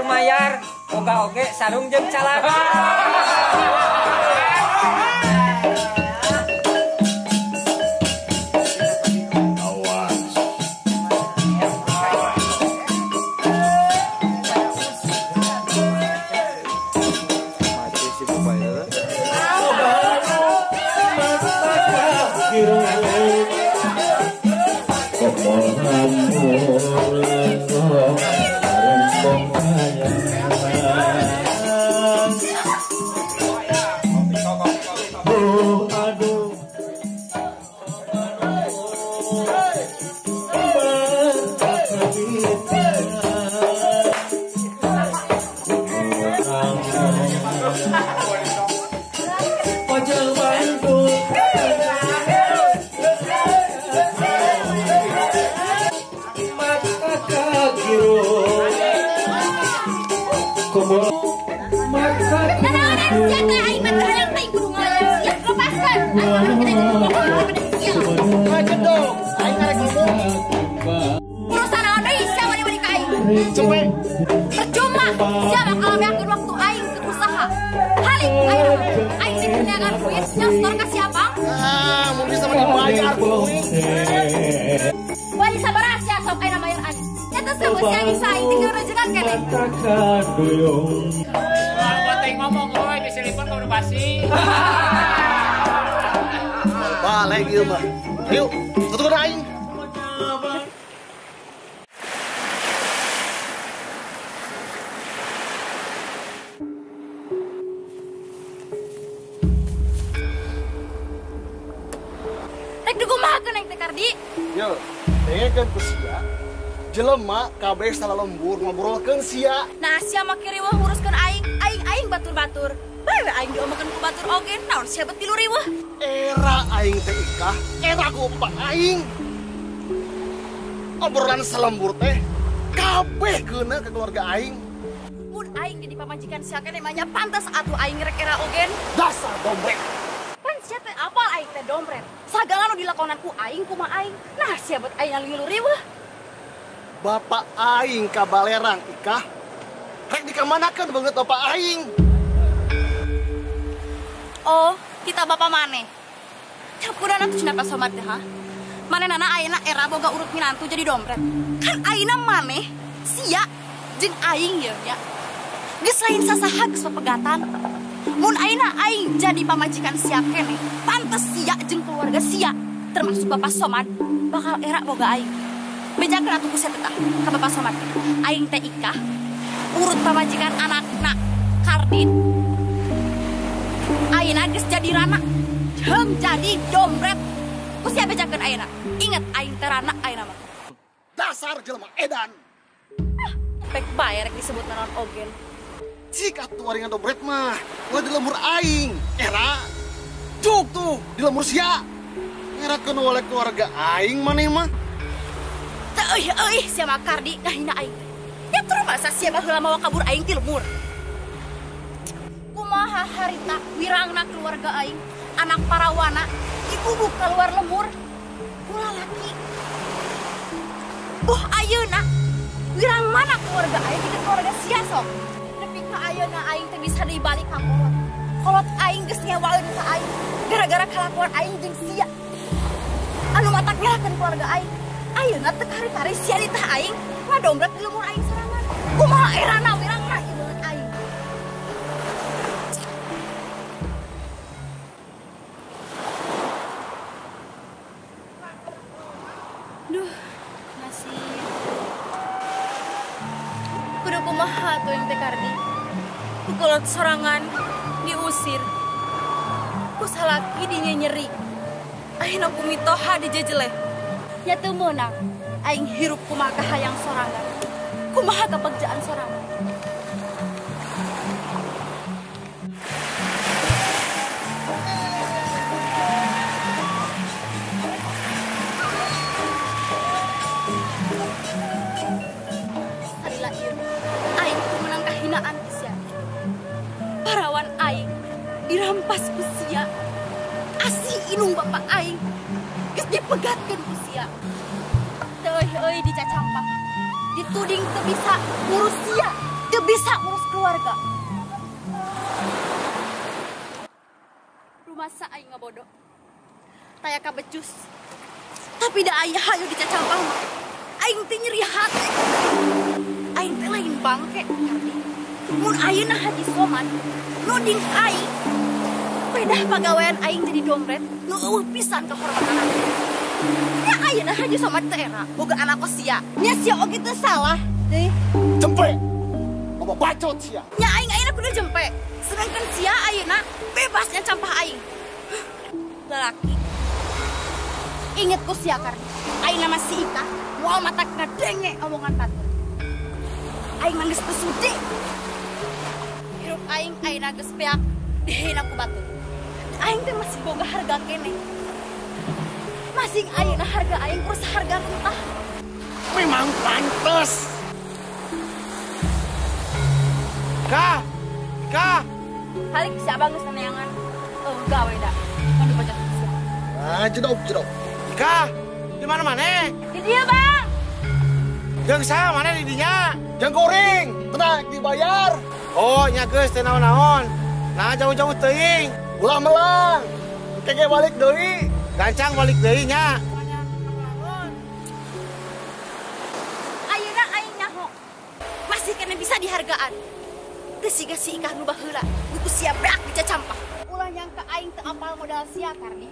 Mayar, boga oge sarung jeung calana. Awas. Mati si bapak ya. Percuma, siapa kalau beakeun waktu aing keur usaha. Halik aing, aing sing neangan duit yang setor ka siapa? Ah, mun bisa mah dibayar duit. Wali sabaraha sia sok aing mayar aing. Nyata seubeuh sia bisa aing tinggal rujukan keneh. Wah, teh ngomong euy disilipkeun ka udah basi. Balik ieu mah. Ayo, tutur aing. Yo, dengekeun ku sia. Jelema kabeh salah lembur ngobrolkeun sia. Nah, sia mah riweuh nguruskeun aing, aing-aing batur-batur. Bae we aing diomongeun ku batur oge, naon sia bet tilu riweuh. Era aing teh ikah, era ku bapak aing. Obrolan salembur teh kabeh keuna ke keluarga aing. Mun aing jadi pamajikan sia keneh mah nya pantes atuh aing rek era oge. Dasar dompet. Pan sia teh apal aing teh dompet. Sagala nu dilakonan ku aing kumaha aing. Nah, sia bet aing ngilu riweuh. Bapak aing ka Balerang ikah. Rek dikamanakeun beungeut bapak aing. Oh, kita bapak maneh. Campurana tuh cenah Pak Somad teh ha. Manehna ayeuna era boga urut minantu jadi dompet. Kan ayeuna maneh sia jeung aing ye nya. Geus lain sasaha geus pepegatan. Mun ayeuna aing jadi pamajikan sia keneh, pantes sia jeung keluarga sia, termasuk Bapak Somad bakal era boga aing. Bejakeun atuh ku sia teh ka Bapak Somad. Aing teh ikah urut pamajikan anakna Kardin. Ayeuna geus jadi rana. Jeung jadi dompet. Ku sia bejakeun ayeuna. Ingat aing teh rana ayeuna mah. Dasar jelema edan. Ah, pek bae rek disebut naon ogen. Cik atuh ari ngadompret mah, ulah di lembur aing. Era cuk tuh di lembur sia. Ngerakeun oleh keluarga aing maneh mah. Teu euy euy sia mah Kardi ngahina aing. Ya terus masa sia baheula mawa kabur aing ti lembur. Kumaha harita wirangna keluarga aing, anak parawana dibubuk keluar lembur. Ulah laki. Oh ayeuna wirang mana keluarga aing di keluarga sia sok. Nepi ka ayeuna aing teh bisa dibalik ka kolot. Kolot aing geus ngewaeun ka aing gara-gara kalakuan aing jeung sia. Anu matak nyalakeun keluarga aing. Ayeuna teh kari-kari sia ditah aing ngadombret di lembur aing sorangan. Kumaha erana wirangna ieu beungeut aing. Duh, masih kudu kumaha tuh yang teh Kardi. Ku kolot sorangan diusir. Ku salaki dinyenyeri. Ayeuna ku mitoha dijejeleh. Nya teu meunang aing hirup kumaha kahayang sorangan. Kumaha kabagjaan sorangan. Salila ieu aing teu meunang kahinaan ti sia. Parawan aing dirampas ku sia. Asih inung bapak aing geus dipegatkeun ku sia. Teu euy dicacampah. Dituding teu bisa ngurus sia, teu bisa ngurus keluarga. Rumasa aing ngabodoh. Taya kabecus. Tapi da aya hayu dicacampah mah. Aing teh nyeri hate. Aing teh lain bangke Kardi. Mun ayeuna Haji Somad nuding aing pedah pagawean aing jadi dompet nu eueuh pisan kehormatan. Nya ayeuna Haji Somad teh era boga anak kos sia. Nya sia oge teu salah deui. Jempe. Loba bacot sia. Nya aing ayeuna kudu jempe. Sedangkan sia ayeuna bebas nyacampah aing. Lalaki. Inget ku sia Kardi. Aing nama si Ika moal matak ngadenge omongan batur. Aing mah geus teu sudi. Hirup aing ayeuna geus beak dihina ku batur. Aing teh masih boga harga keneh. Masing ayeuna harga aing urus harga runtah. Memang pantes. Ka. Ka. Halik si abang geus neangan. Gawe da. Kudu bacot sia. Ah, jedok jedok. Ka, di mana maneh? Di dieu, Bang. Jeung saha maneh di dinya? Jeung kuring, tenang dibayar. Oh, nya geus teu naon-naon. Nah, jauh-jauh teuing. Ulah melang. Engke balik deui. Gancang balik deui nya. Ayeuna aing nyaho. Masih kena bisa dihargaan. Teu siga si Ikah nu baheula, nu ku sia beak dicacampah. Ulah nyangka aing teu apal modal sia Kardi.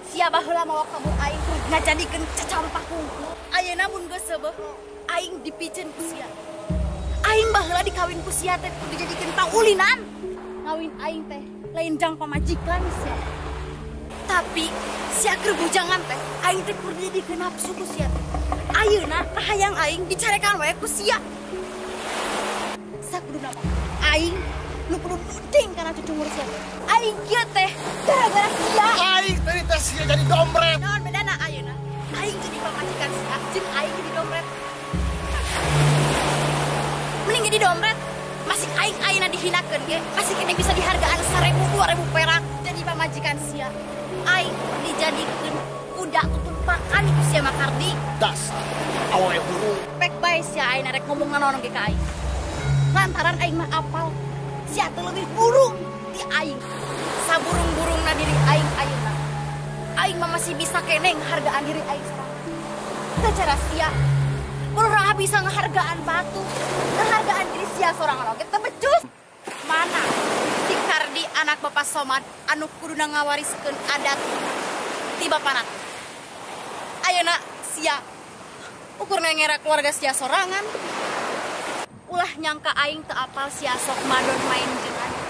Sia baheula mawa kabur aing keur ngajadikeun cacampah hungkul. Ayeuna mun geus seubeuh, aing dipiceun ku sia. Aing baheula dikawin ku sia teh dijadikeun pangulinan. Ngawin aing teh lain jang pamajikan sia. Tapi sia keur bujangan teh aing teh kur dijadikeun nafsu ku sia teh. Ayeuna kahayang aing dicarekan wae ku sia. Sakuduna mah aing nu kudu nuding kana cucungur sia teh. Aing kieu teh gara-gara sia. Aing tadi teh sia jadi dompret. Naon bedana ayeuna? Aing jadi pamajikan sia jeung aing jadi dompret. Mending jadi dompret. Masih aing ayeuna dihinakeun ge, masih kene bisa dihargaan 1000 2000 perak jadi pamajikan sia. Aing dijadikeun kuda tutumpakan ku sia mah Kardi. Dasar awewe burung. Pek bae sia aing rek ngomong naon ge ka aing. Lantaran aing mah apal sia teh leuwih burung ti aing. Saburung-burungna diri aing ayeuna. Aing mah masih bisa keneh nghargaan diri aing sorangan. Teu cara sia Urang bisa ngehargaan batu, ngehargaan diri sia sorangan oge teu becus. Mana si Kardi anak Bapak Somad anu kuduna ngawariskeun adat ti bapana. Ayeuna sia ukur ngera keluarga sia sorangan. Ulah nyangka aing teu apal sia sok madon main jeung aing.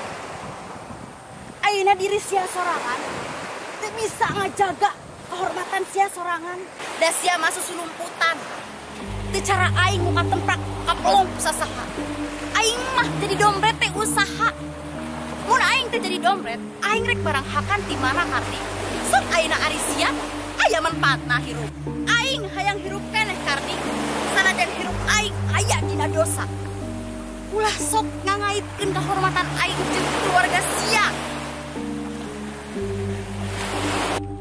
Ayeuna diri sia sorangan teu bisa ngajaga kehormatan sia sorangan. Da sia mah susulumputan. Teu cara aing muka temprak kapelong ku sasaha. Aing mah jadi dompet teh usaha. Mun aing teh jadi dompet, aing rek barang hakan ti mana Kardi. Sok ayeuna ari sia aya manfaatna hirup. Aing hayang hirup keneh Kardi. Sanajan hirup aing aya dina dosa. Ulah sok ngangaitkeun kehormatan aing jeung keluarga sia.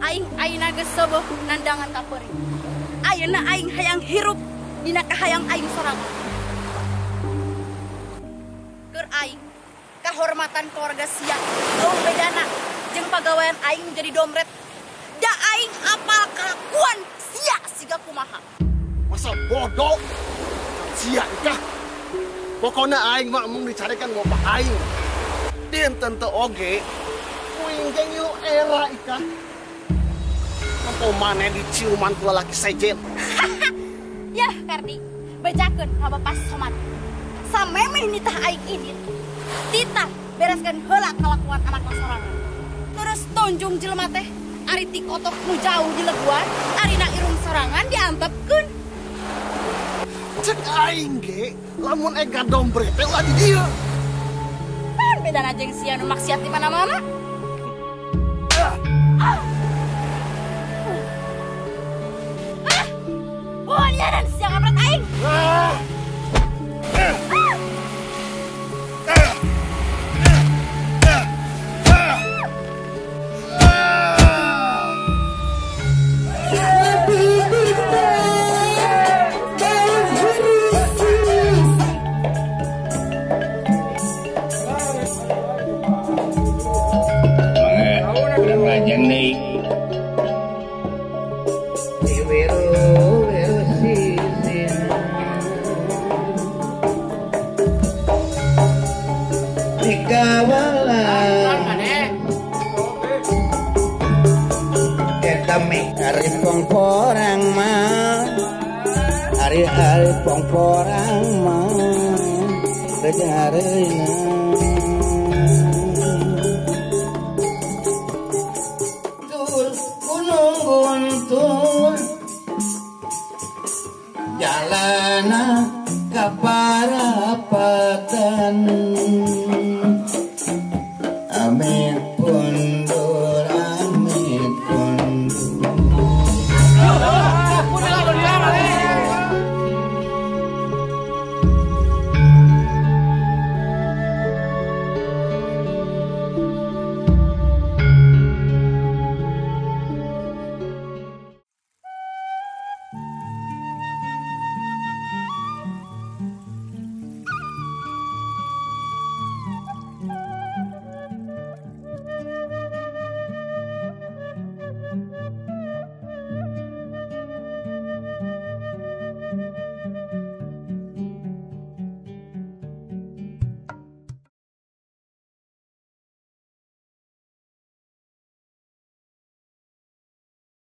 Aing ayeuna geus soboh nandangan kapeuring. Ayeuna aing hayang hirup dina kahayang aing sorangan. Keur aing kahormatan keluarga sia eueuh bedana jeung pagawean aing jadi domret. Da aing apal kalakuan sia siga kumaha. Masa bodoh sia kah? Pokoknya aing mah mung dicarikan bapak aing. Dinten teu oge kuing ge ngilu era ikah. Mampo maneh diciuman ku lalaki sejen. Yah Kardi, bejakeun ka Bapak Somad. Samemeh nitah aing ini, titah bereskeun heula kalakuan anak sorangan. Terus tonjung jelema teh ari ti kotok nu jauh di leguan, arina irung sorangan diantepkeun. Cek aing ge, lamun ega dompret teh ulah di dieu. Pan bedana jeung sia nu maksiat di mana-mana. Ah! Liaran sia ngapret aing. Ari mah, ari-ari pongporang mah, rejeung areuna.